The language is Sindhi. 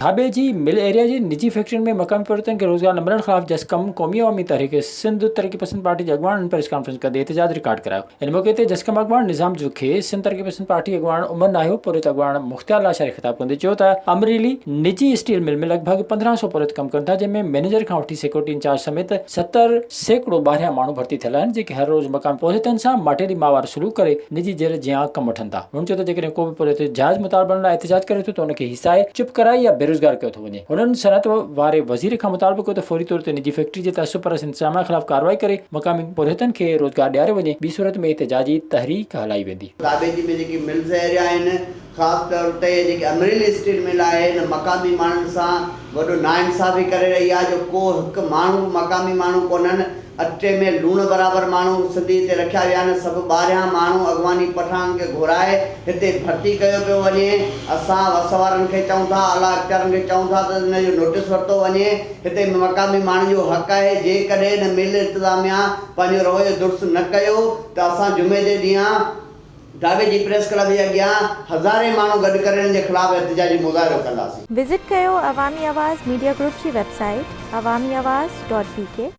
ڌاٻيجي مل ايريا جي نجي فيڪٽرين ۾ مقامي پورهيتن کي روزگار نه ملڻ خلاف جسقم قومي عوامي تحريڪ سنڌ ترقي پسند پارٽي جي اڳواڻن پريس ڪانفرنس ڪندي احتجاج رڪارڊ ڪرايو. ان موقعي تي جسقم اڳواڻ نظام جوکي، سنڌ ترقي پسند پارٽي اڳواڻ عمر ناهيو، پورهيت اڳواڻ مختيار لاشاري خطاب ڪندي چيو ته امريلي نجي اسٽيل مل ۾ لڳ ڀڳ 15 سئو پورهيت ڪم ڪن ٿا جنهن ۾ مئنيجر کان وٺي سيڪيورٽي انچارج سميت 70% ٻاهريان ماڻهو ڀرتي ٿيل آهن جيڪي هر روز مقامي پورهيتن سان ماٽيلي ماء وارو سلوڪ ڪري نجي جيل جيان ڪم وٺن ٿا. هن چيو ته جيڪڏهن ڪو به پورهيت جائز مطالبن لاء احتجاج ڪري ٿو ته ان کي هيسائي، چپ ڪرائي يا بيروزگار ڪيو ٿو وڃي. هنن صنعت واري وزير کان مطالبو ڪيو ته فوري طور تي نجي فيڪٽري جي تعصب پرست انتظاميا خلاف ڪارروائي ڪري مقامي پورهيتن کي روزگار ڏياريو وڃي، ٻي صورت ۾ احتجاجي تحريڪ هلائي ويندي. ڌاٻيجي ۾ جيڪي ملز ايريا آهن خاص طور تي جيڪي امريلي اسٽيل مل آهي ان مقامي ماڻهن سان وڏو ناانصافي ڪري رهي آهي جو ڪو هڪ ماڻهو به مقامي ماڻهو ڪونهن اٽي ۾ لوڻ برابر ماڻهو سنڌي هتي رکيا ويا آهن، سڀ ٻاهريان ماڻهو اغواني پٺاڻن کي گهرائي هتي ڀرتي ڪيو پيو وڃي، اسان وس وارن کي چئون ٿا، اعليٰ اختيارن کي چئون ٿا ته ان جو نوٽيس ورتو وڃي، هتي مقامي ماڻهن جو حق آهي، جيڪڏهن هن مل انتظاميا پنهنجو رويو درست نه ڪيو ته اسان جمعي جي ڏينهن ڊاٻي جي پريس ڪلب جي اڳيان هزارين ماڻهو گڏ ڪري انهن جي خلاف احتجاجي مظاهرو ڪنداسين. وزٽ ڪيو عوامي آواز ميڊيا گروپ جي website Awami Awaz dot B K.